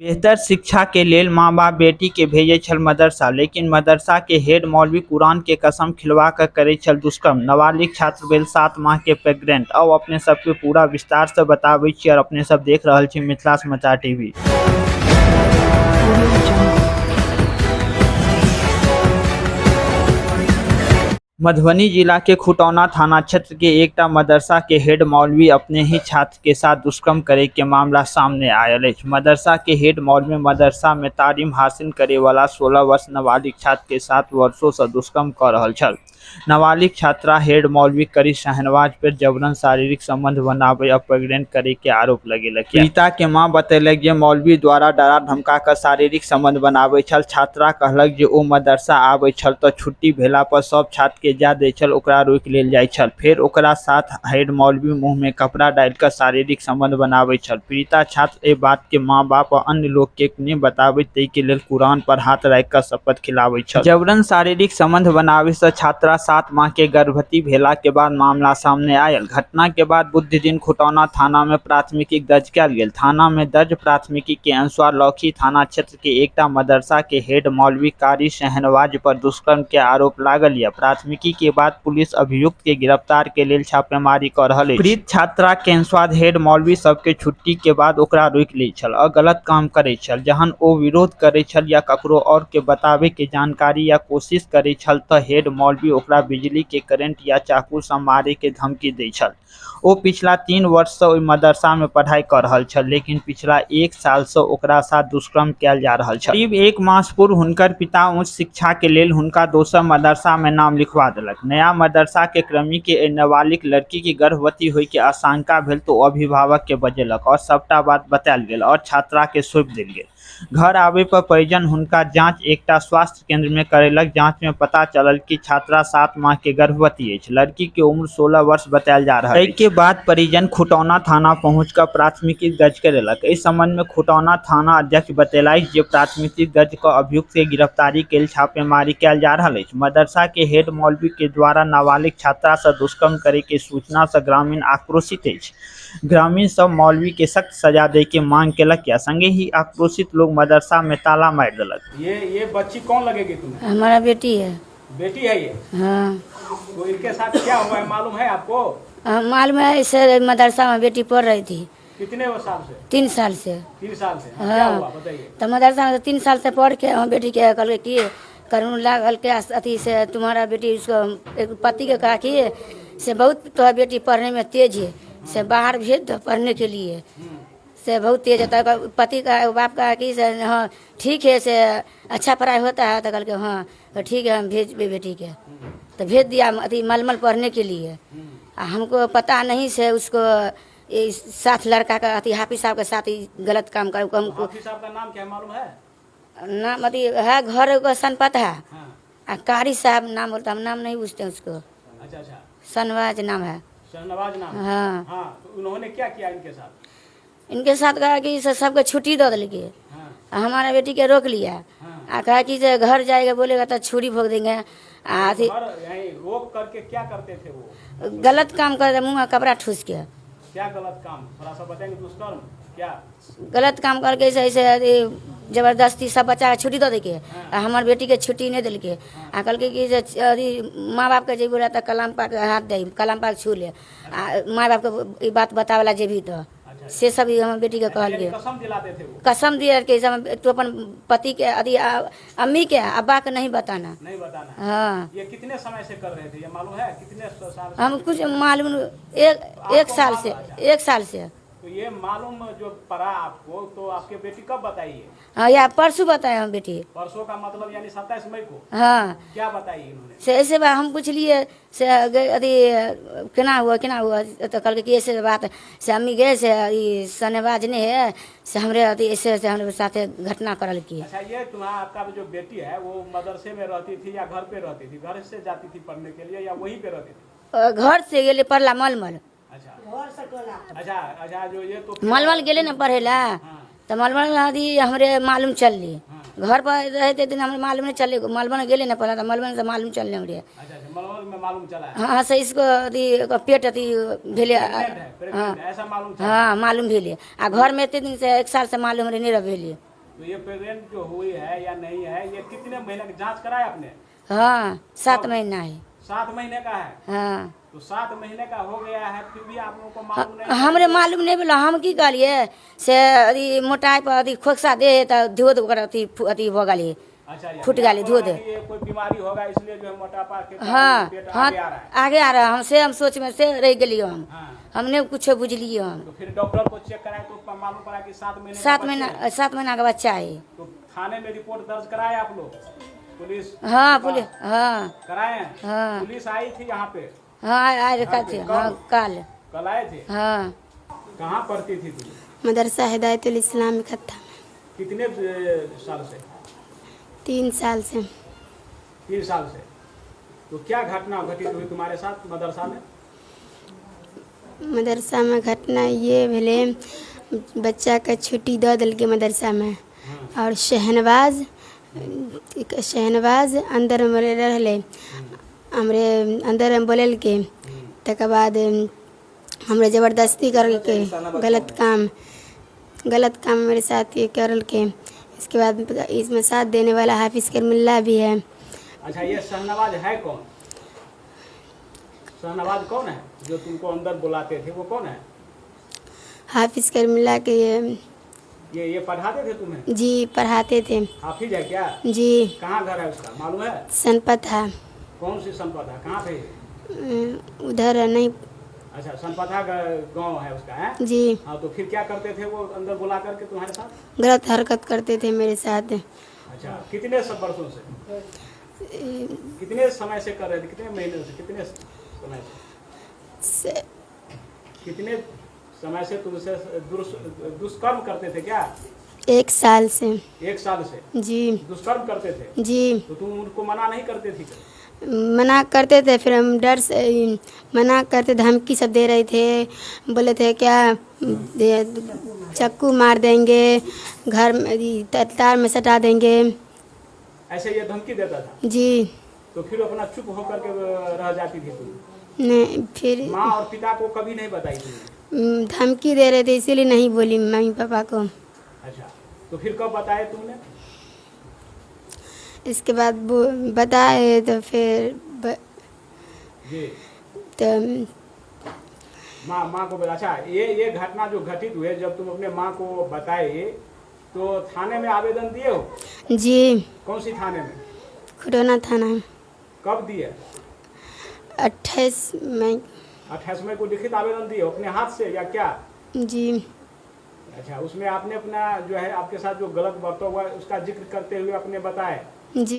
बेहतर शिक्षा के लेल माँ-बाप बेटी के भेजय छल मदरसा, लेकिन मदरसा के हेड मौलवी कुरान के कसम खिलवा क करय छल दुष्कर्म, नाबालिग छात्र भेल 7 माह के प्रेग्नेंट। आउ अपने सब के पूरा विस्तार से बताबै छी और अपने सब देख रहल छी मिथिला समाचार टीवी। मधुबनी जिला के खुटौना थाना क्षेत्र के एकटा मदरसा के हेड मौलवी अपने ही छात्र के साथ दुष्कर्म करे के मामला सामने आयल अछि। मदरसा के हेड मौलवी मदरसा में तालीम हासिल करे वाला 16 वर्ष नाबालिग छात्र के साथ वर्षों से दुष्कर्म क रहल छल। नाबालिग छात्रा हेड मौलवी करी शहनवाज पर जबरन शारीरिक संबंध बनाबे आ प्रेग्नेंट करे के आरोप लगेलक। पीड़िता के मां बतेलक जे मौलवी द्वारा डरा धमका क शारीरिक संबंध बनाबे छल। छात्रा कहलक जे ओ मदरसा आबै छल त छुट्टी भेला पर सब छात्र के जा दै छल, ओकरा रोकि लेल जाइत छल। फेर ओकरा साथ हेड मौलवी मुंह में कपड़ा डालि क शारीरिक संबंध बनाबै छल। पीड़िता छात्र एहि बात के मां-बाप आ अन्य लोक के नहि बताबै ताहि के लेल कुरान पर हाथ राखि क शपथ खिलाबै छल। जबरन शारीरिक संबंध बनाबै सं छात्रा 7 माह के गर्भवती भेला के बाद मामला सामने आयल। घटना के बाद बुधदिन खुटौना थाना मे प्राथमिकी दर्ज कयल गेल। थाना मे दर्ज प्राथमिकी के अनुसार लौकही थाना क्षेत्र के एकटा मदरसा के हेड मौलवी कारी शहनवाज पर दुष्कर्म के आरोप लागल ये। प्राथमिकी के बाद पुलिस अभियुक्त के गिरफ्तार के लेल छापेमारी क रहल अछि। पीड़ित छात्रा के अनुसार हेड मौलवी सब के छुट्टी के बाद ओकरा रोकि लैत छल आ गलत काम करैत छल। जहन ओ विरोध करैत छल या ककरो और के बताबै के जानकारी या कोशिश करैत छल त हेड मौलवी ओकरा बिजली के करंट या चाकू सं मारै के धमकी दैत छल। ओ पिछला 3 वर्ष सं ओहि मदरसा मे पढ़ाई क रहल छल, लेकिन पिछला 1 साल सं ओकरा साथ दुष्कर्म कैल जा रहल छल। करीब 1 मास पूर्व हुनकर पिता उच्च शिक्षा के लेल हुनका दोसर मदरसा मे नाम लिखवा देलक। नया मदरसा के क्रमी के एहि नाबालिग लड़की के गर्भवती होय के आशंका भेल त ओ अभिभावक के बजेलक और सबटा बात बतायल गेल और छात्रा के सौंपि देल गेल। घर आबय पर परिजन हुनका जांच एकटा स्वास्थ्य केंद्र मे करेलक। जांच मे पता चलल कि छात्रा 7 माह के गर्भवती अछि। लड़की के उम्र 16 वर्ष बतायल जा रहल अछि। एहि के बाद परिजन खुटौना थाना पहुंच क प्राथमिकी दर्ज करेलक। एहि संबंध मे खुटौना थाना अध्यक्ष बतेलनि जे प्राथमिकी दर्ज क अभियुक्त के गिरफ्तारी के लेल छापेमारी कैल जा रहल अछि। मदरसा के हेड मौलवी के द्वारा नाबालिग छात्रा सं दुष्कर्म करय के सूचना सं ग्रामीण आक्रोशित अछि। ग्रामीण सब मौलवी के सख्त सजा दे के मांग केलक या संगे ही आक्रोशित लोग मदरसा में ताला मार देलक। ये बच्ची कौन लगेगी तुम्हें? हमारा बेटी है। बेटी है ये? हाँ। तो इनके साथ क्या हुआ है मालूम है आपको? हाँ, मालूम है, ऐसे मदरसा में बेटी पढ़ रही थी। कितने वो साल से? 3 साल से। 3 साल से? हाँ। क्या हुआ बताइए? तो मदरसा में 3 साल से पढ़ के हम बेटी के कहल कि कानून लागल के अथी से तुम्हारा बेटी उसको एक पति के कहा कि से बहुत तुम्हारा बेटी पढ़ने में तेज है, से बाहर भेज दो पढ़ने के लिए, से बहुत तेज है। तो पति का बाप कहा कि से हाँ ठीक है, से अच्छा पढ़ाई होता है। तो कहल के हाँ तो ठीक है, हम भेज बेटी के। तो भेज दिया अथी मलमल पढ़ने के लिए। आ हमको पता नहीं से उसको ये साथ लड़का का अथी हाफिज साहब के साथ ही गलत काम कर। हमको हाफिज साहब का नाम क्या है मालूम है? नाम अथी है घर को सनपत है। हाँ। आ कारी साहब नाम बोलता, हम नाम नहीं पूछते उसको। अच्छा अच्छा। शहनवाज नाम है। शहनवाज नाम है। हाँ। हाँ, तो उन्होंने क्या किया इनके साथ? इनके साथ कहा कि सबके छुट्टी दे दिल के। हाँ। आ हमारा बेटी के रोक लिया। हाँ। आ कहा कि जे घर जाएगा बोलेगा तो छुरी भोग देंगे। आ अथी घर यहीं रोक करके क्या करते थे वो? गलत काम कर, मुँह में कपड़ा ठूस के। क्या गलत काम, थोड़ा सा बताएंगे? दुष्कर्म क्या? गलत काम करके ऐसे ऐसे अथी जबरदस्ती सब बच्चा के छुट्टी दे देके। आ हमार बेटी के छुट्टी नहीं दिलके। आ कहलकै कि जे अथी माँ बाप के जे बोला तो कलाम पाक हाथ दे, कलाम पाक छू ले, आ माँ बाप के ई बात बतावला जे भी तो से सब हमर बेटी के कहलिए। कसम दिलाते थे वो? कसम दिया कि सब तू अपन पति के अथी अम्मी के अब्बा के नहीं बताना। नहीं बताना। हाँ। ये कितने समय से कर रहे थे ये मालूम है? कितने साल से? हम कुछ मालूम एक साल से, 1 साल से। तो ये मालूम जो पड़ा आपको तो आपके बेटी कब बताई है? हाँ, या परसों बताए हम बेटी। परसों का मतलब यानी 27 मई को? हाँ। क्या बताई इन्होंने? से ऐसे बा हम पूछलिए से अथी केना हुआ केना हुआ, तो कहलकै कि ऐसे बात से अम्मी गए से ई शहनवाज नहीं है से हमरे अथी ऐसे ऐसे हमरे साथे घटना करल की। अच्छा, ये तुम्हारा आपका जो बेटी है वो मदरसे में रहती थी या घर पे रहती थी? घर से जाती थी पढ़ने के लिए या वहीं पे रहती थी? घर से गेले पढ़ला मलमल। अच्छा। अच्छा, अच्छा, जो ये तो मलमल गेले ना पढ़े ला। हाँ। तो मलबन अथी हमरे मालूम चलली। घर पर रहते दिन हमरे मालूम नहीं चले, मलबन गेले ना पहला तो मलबन से मालूम चलले हमरे। अच्छा अच्छा, मलबन में मालूम चला है। हाँ से इसको अथी पेट अथी भेले। प्रेग्नेंट है, प्रेग्नेंट हाँ है, ऐसा मालूम चला। हाँ मालूम भेले। आ घर में एते दिन से 1 साल से मालूम हमरे नहीं रह भेले। तो ये प्रेग्नेंट जो हुई है या नहीं है, ये कितने महीने की जांच कराए आपने? हाँ 7 महीना है। 7 महीने का है। हाँ तो 7 महीने का हो गया है, फिर भी आप लोगों को मालूम नहीं? हमरे मालूम नहीं भेल। हम की कहलिए से अथी मोटाइ पर अथी खोखसा दे तऽ धोध ओकर अथी अथी भऽ गेलै। अच्छा, ये फूट गेलै आपको धोध। लगा कि ये कोई बीमारी होगा इसलिए जो है मोटापा के कारण हाँ पेट हाँ आगे आ रहा है। आगे आ रहा। हम से हम सोच में से रह गेलिए हम। हाँ हमने कुछ बुझलिए हम। तो फिर डॉक्टर को चेक कराए तो मालूम पड़ा कि 7 महीने का 7 बच्चे महीना है। 7 महीना का बच्चा है। तो थाने में रिपोर्ट दर्ज कराए आप लोग? पुलिस हाँ पुलिस हाँ कराए हैं? हाँ। पुलिस आई थी यहाँ पे? हाँ आए रखा थे। हाँ कल। कल आए थे? हाँ। कहाँ पढ़ती थी तुम? मदरसा हिदायतुल इस्लाम इकट्ठा। कितने साल से? 3 साल से। 3 साल से। तो क्या घटना घटित हुई तुम्हारे साथ मदरसा में? मदरसा में घटना ये भेलै, बच्चाके छुट्टी दऽ देलकै मदरसामे और शहनवाज अन्दरमे रहलै, हमरे अन्दरमे बोलेलकै। तकर बाद हमरे जबरदस्ती करलकै, गलत काम मेरे साथ ये करलकै। इसके बाद इसमें साथ देने वाला हाफिज करमिल्ला भी है। अच्छा, ये शहनवाज है कौन? शहनवाज कौन है जो तुमको अंदर बुलाते थे, वो कौन है? हाफिज करमिल्ला के ये पढ़ाते थे तुम्हें? जी पढ़ाते थे। हाफिज है क्या? जी। कहाँ घर है उसका मालूम है? सनपथा। कौन सी सनपथा, कहाँ पे? उधर नहीं। अच्छा, सनपथा गांव है उसका है? जी। हाँ, तो फिर क्या करते थे वो अंदर बुला करके तुम्हारे साथ? गलत हरकत करते थे मेरे साथ। अच्छा, कितने सब वर्षों से, कितने समय से कर रहे थे, कितने महीने से, कितने समय से, कितने समय से तुमसे दुष्कर्म करते थे क्या? 1 साल से। 1 साल से? जी। दुष्कर्म करते थे? जी। तो तुम उनको मना नहीं करते थे? मना करते थे, फिर हम डर से मना करते, धमकी सब दे रहे थे, बोले थे क्या चक्कू मार देंगे, घर में तार में सटा देंगे, ऐसे ये धमकी देता था? जी। तो फिर अपना चुप होकर के रह जाती थी तुम? नहीं, फिर माँ और पिता को कभी नहीं बताई तुमने? धमकी दे रहे थे इसीलिए नहीं बोली मम्मी पापा को। अच्छा, तो फिर कब बताए तुमने? इसके बाद वो बताए तो फिर जी तो माँ को बताया। अच्छा, ये घटना जो घटित हुए जब तुम अपने माँ को बताए तो थाने में आवेदन दिए हो? जी। कौन सी थाने में? खुटौना थाना। कब दिए? 28 मई। 28 मई को लिखित आवेदन दिए अपने हाथ से या क्या? जी। अच्छा, उसमें आपने अपना जो है आपके साथ जो गलत बर्ताव हुआ उसका जिक्र करते हुए आपने बताया? जी।